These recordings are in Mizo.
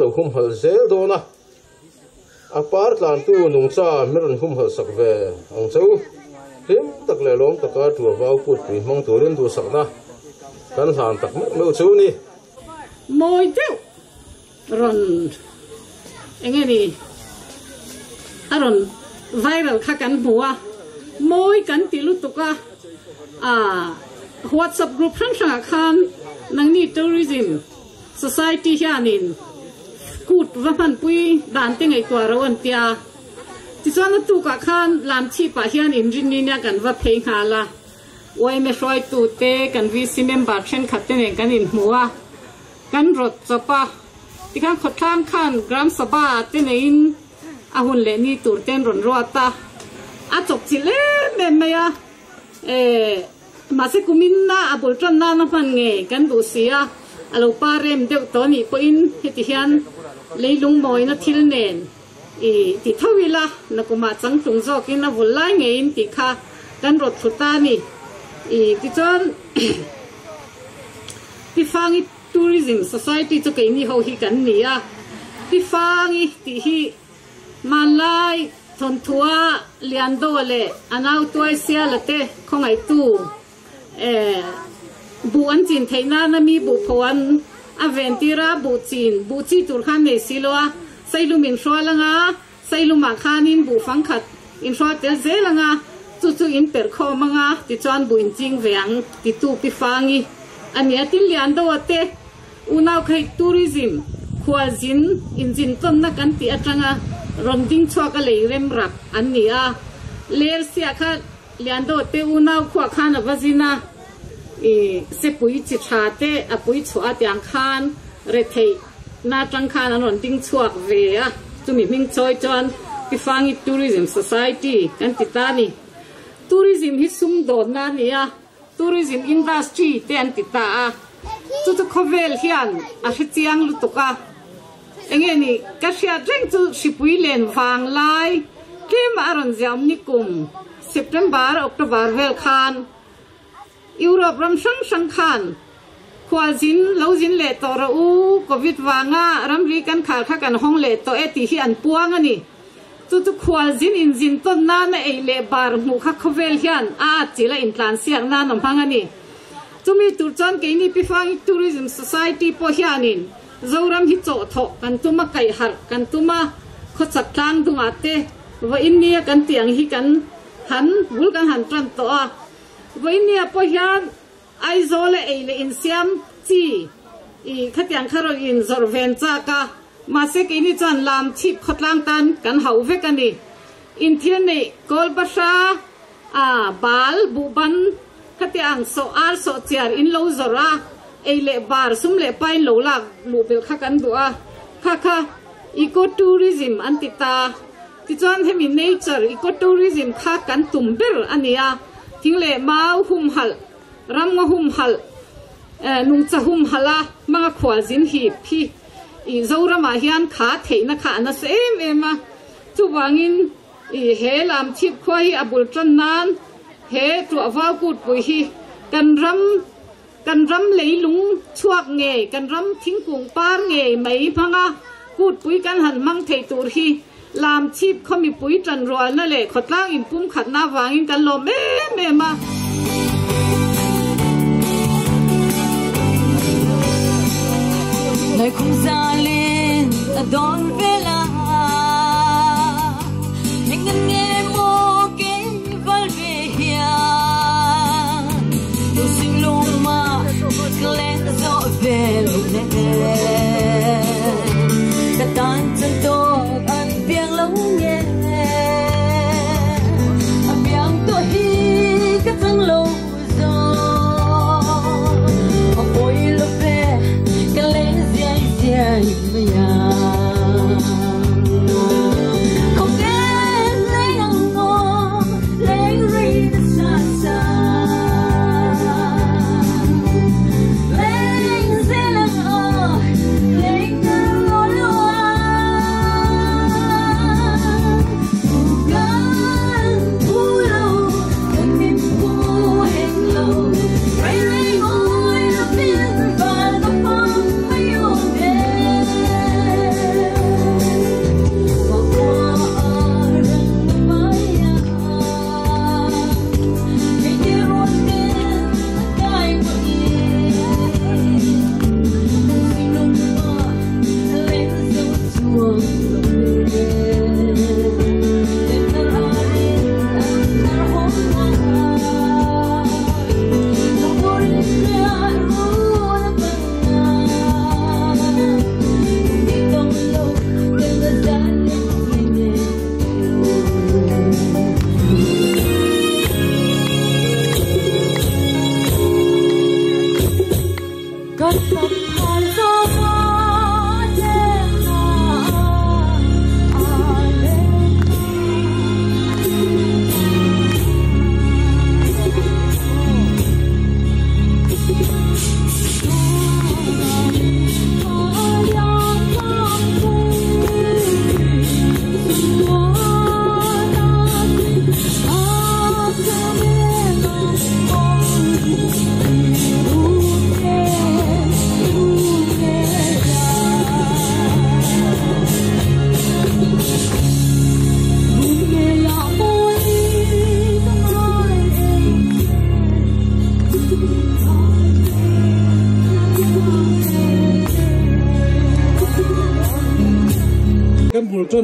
lo humhalh zel dawn a, a par tlantu nungcha min rawn humhalh sak ve ang che u. Hlim tak leh lawm taka Ṭuavau kutpui hmang turin duhsakna kan hlan tak meuh meuh chu ni. Mawi deuh rawn eng nge ni a rawn viral kha kan hmu a, mawi kan ti lutuk a, ah WhatsApp group hrang hrangah khan nangni tourism society hianin kut va hmanpui dan te ngaihtuah ro an tia, tichuan a tukah khan Lamchhipah hian inrinni nia kan va phei nghal a. Yma hruaitute kan VC member thenkhat te nen kan inhmu a, kan rawt chawp a, tikhan khawtlang khan Gram Sabha te neiin a hun leh ni tur te an rawn ruat a, a chawp chilh em em mai a, eh mahse kumin na a bul tan nana hman ngei kan duh si a, a lo pa rem deuh tawh anih pawhin heti hian leilung mawina thil nen I ti tho ila, nakumah changtlung zawkin a vul lai ngeiin tih kha kan rawt thlu ta a ni. I tichuan Tifangi Tourism Society chu keini ho hi kan ni a, Tifangi tih hi hmanlai thawnthuaa Liandoa leh a nau Tuaisiala te khawngaihtu Eh, buh an chin theih nana mi buh pho an a ven tir a, buh chin, buh chi tur khan nei si lo a, Sailum in hrual anga, Sailumah khanin buh fang khat in hrual tel zel anga, chu chu in perh khawm anga, tichuan buh in ching ve ang titu pi Fangi a ni a. Tin Liandoa te unau kha hi tourism, khualzin, inzin tawnna kan tih atanga rawn ding chhuak a lei rem rak an ni a, Lersia kha Liando te unau khuah khan a va zin a, i sepui chi tha te a pui chhuah a tiang khan retheih na atang khan an rawn ding chhuak ve a, chumi hming chawi chuan Tifangi Tourism Society kan ti ta a ni. Tourism hi sumdawnna a ni a, Tourism Industry te an ti ta a, chu chu khawvel hian a hre chiang lutuk a. Enge ni, ka hriat reng chu hripui len vang lai tlema a rawn ziah awm ni kum September, October vel khan Europe ram hrang hrang khan khualzin lo zin leh tawh rawh u, Covid vanga ramri kan khar kha kan hawng leh tawh e tih hi an puang a ni. Chu chu khualzin inzin tawn nana ei leh bar hmuh kha khawvel hian a atchilh a intlansiak nan a hmang a ni. Chumi tur chuan keini Pifangi Tourism Society pawh hianin Zoram hi chawhthawh kan tum a, kaihharh kan tum a, khawchhak tlang dungah te vawiin nia kan tih ang hi kan han bul kan han tan tawh a. Vawiin nia pawh hian Aizawl a ei leh insiam chi i khatiang kha rawn inzawrh ven chak a, mahse keini chuan lam chhip khawtlang tan kan hauh vek a ni. Inthil neih kawl bahra a bal buhban Khatiang sawh ar sawh chiar in lo zawrh a, ei leh bar sum leh pain lo lak luh belh kha kan duh a, kha kha eco tourism an ti ta. Tichuan hemi nature eco tourism kha kan tum ber a ni a, thing leh mau humhalh, ramngaw humhalh, nungcha humhalh a hmanga khualzin hip hi i Zoramah hian kha theihna kha a nasa em em a, chuvangin I he lam chhip khua hi a bul tan nan he tuah vau kutpui hi kan ram kan ram leilung chhuak ngei kan ram thingkung par ngei mai hmanga kutpui kan han hmang thei tur hi lam chhip khaw mipui tan rualna leh khawtlang inpumkhatna avangin kan lawm em em a.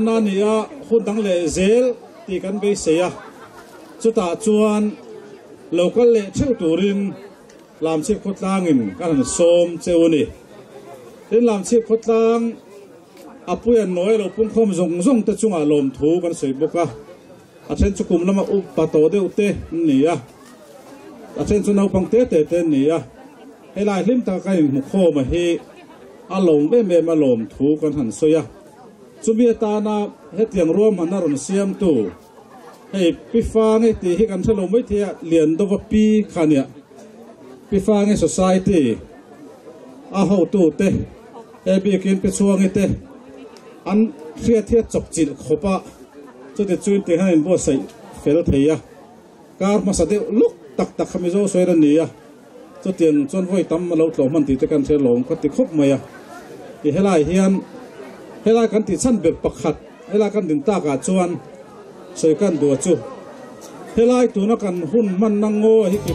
tawnna a ni a, hun dang leh zel tih kan beisei a, chutah chuan lo kal leh theuh turin Lamchhip khawtlangin kan han sawm che u ni. Tin, Lamchhip khawtlang a puia nawi lo pungkhawm zawng zawng te chungah lawmthu kan sawi bawk a, a then chu kum lama upa tawh deuh te an ni a, a then chu naupang te te te an ni a, helai hlim taka kan inhmukhawm a hi a lawm em em a lawmthu kan han sawi a, chumi atana hetiang ruahmanna rawn siamtu Hei Pi Fangi tih hi kan hre lo mai thei a, Liandova Pi kha nia. Pi Fangi Society a hotute he bikin Pi Chhuangi te an hriat hi a chawpchilh khawp a, chuti chu inti hian inbuatsaih fel thei a. Kar hmasa deuh luk tak tak kha Mizo sawi a ni a, chutiang chuan vawi tam a lo tlawh hman tih te kan hre lawm ka ti khawp mai a. I helai hian helai kan tih chhan ber pakhat helai kan din takah chuan sawi kan duh a chu helai tuna kan hun hmanna ngaw hi ki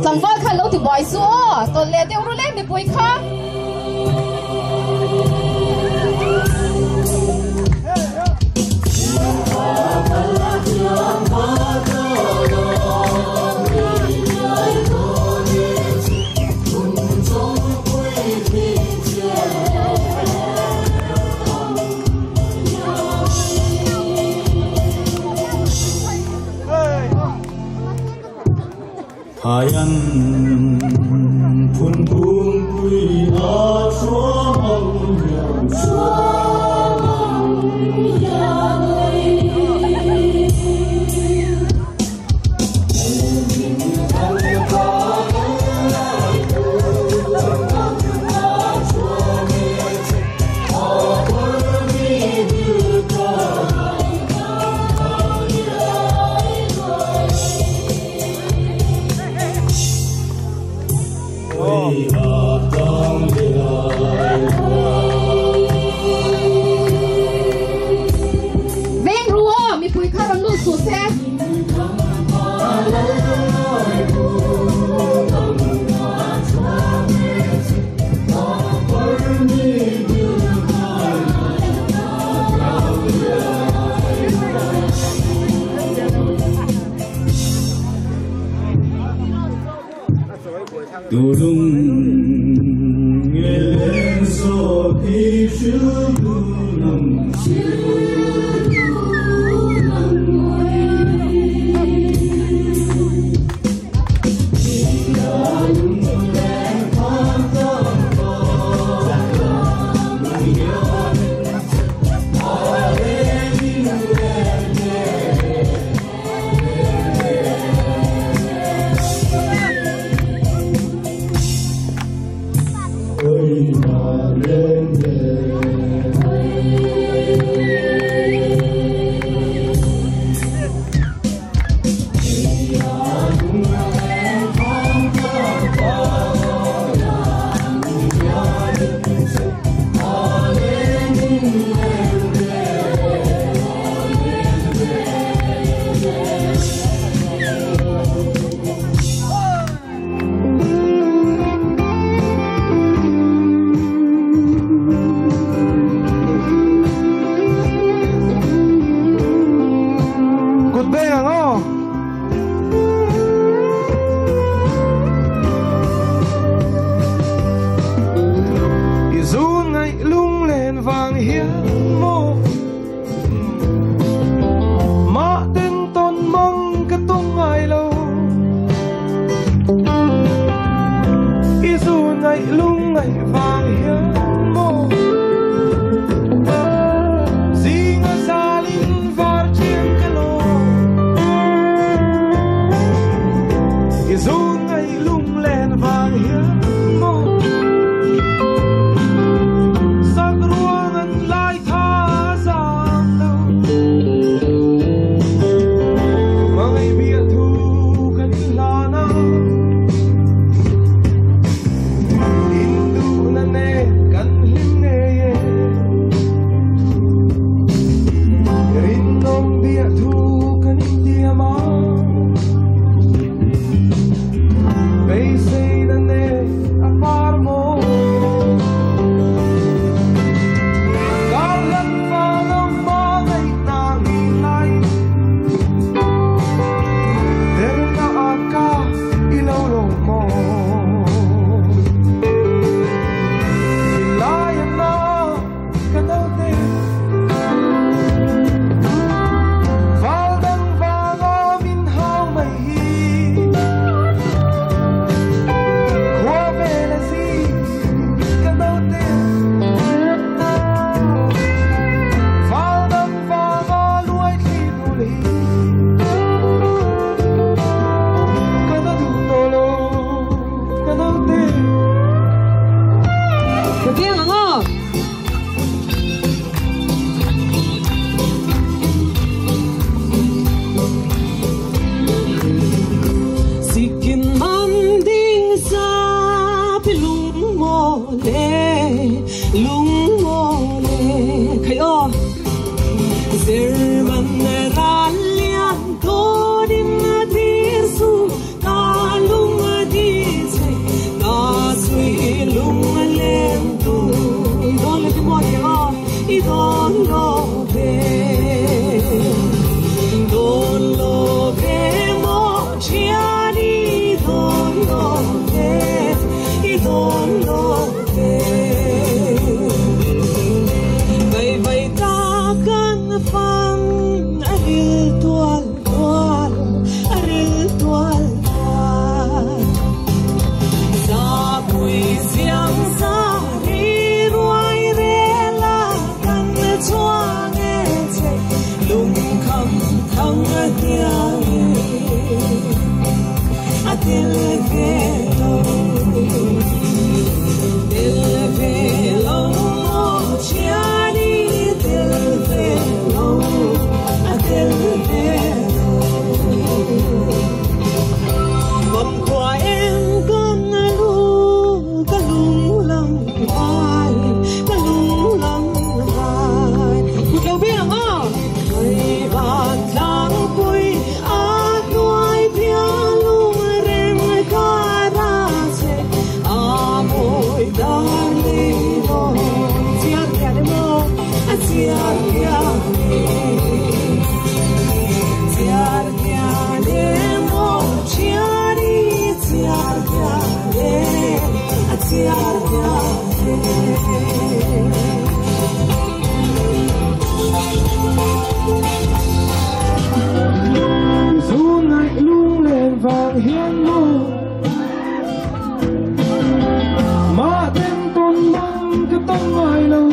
Tlangval khan lo ti buai su aw, tawlh leh deuh rul em mipui kha. Thaian phun phungpui a thuam ang hian. Veng ru aw, mipui kha rawn lut suh se. Kut beng ang aw. I zun ngaih lunglen vang hian maw Mah ten tawn mang ka tawng ngai lo I zun ngaih lungngaih vang hian maw Zinga zalin var chiang ka lawm I zun ngaih lunglen vang hian maw. le lung mo le khai o Zerman ral lian torin dir su ka lung di che ka sui lung len tu don le mo ye o i don lo ve don lo ve mo chiani don lo ve i don lo ve vậy vậy ta kan fan aril tual tual aril tual tual sa pui siang sa ri ruai re la kan chuang e che lung kham thang hiang a tel ve lo tel ve lo mo chiani tel ve lo a tel ve lo mầm khoa em con lu ka lung lam vai ka lung lam vai một đầu biết không người bạn lãng pui a nuôi bia lung reng ka ra che a môi dar li lo chia kia de mo a chia kia chia kia de mo chia đi chia kia de a chia kia de. Dù ngày lung lên vàng hiên mô mà tên tôn mong cái tông ngoài lâu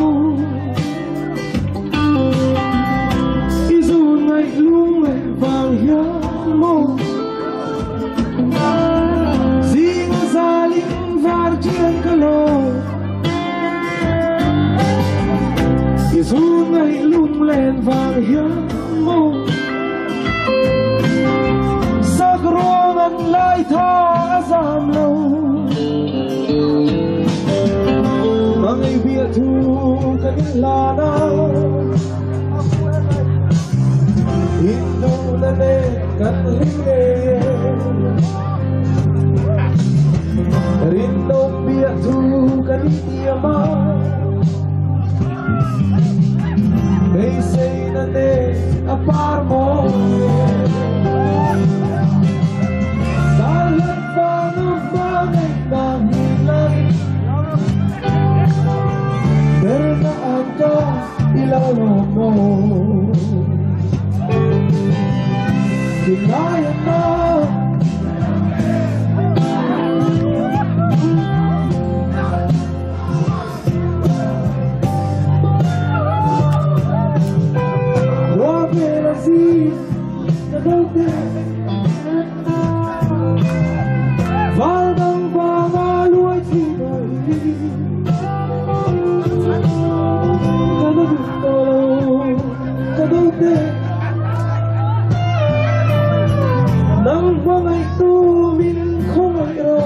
dù ngày lung lên vàng hiên mô riêng gia linh var chiên cái lô dù ngày lung lên vàng hiên mô sắc ruangan lai tha giảm lâu mà ngày bia thu cái là nào Hindu na ne kan line Rindo bia thu kan tiama They say na ne apar mo Ilalo mo Kinayan na Robin Aziz Kadote Valdang Pangaluay Chinoy Kadote Nang wangay tumin kumayro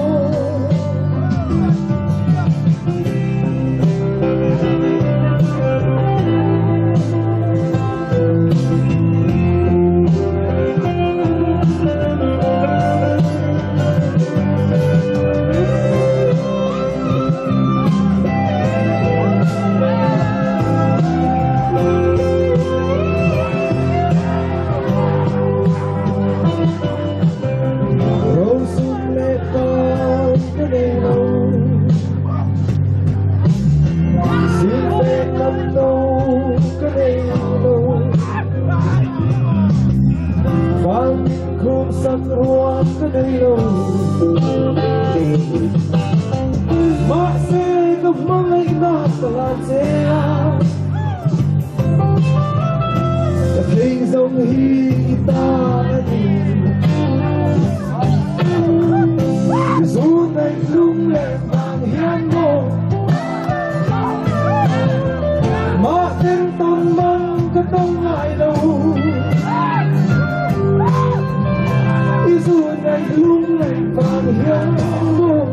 Lung lên vàng hiếm mô.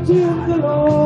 Chiang ka lo.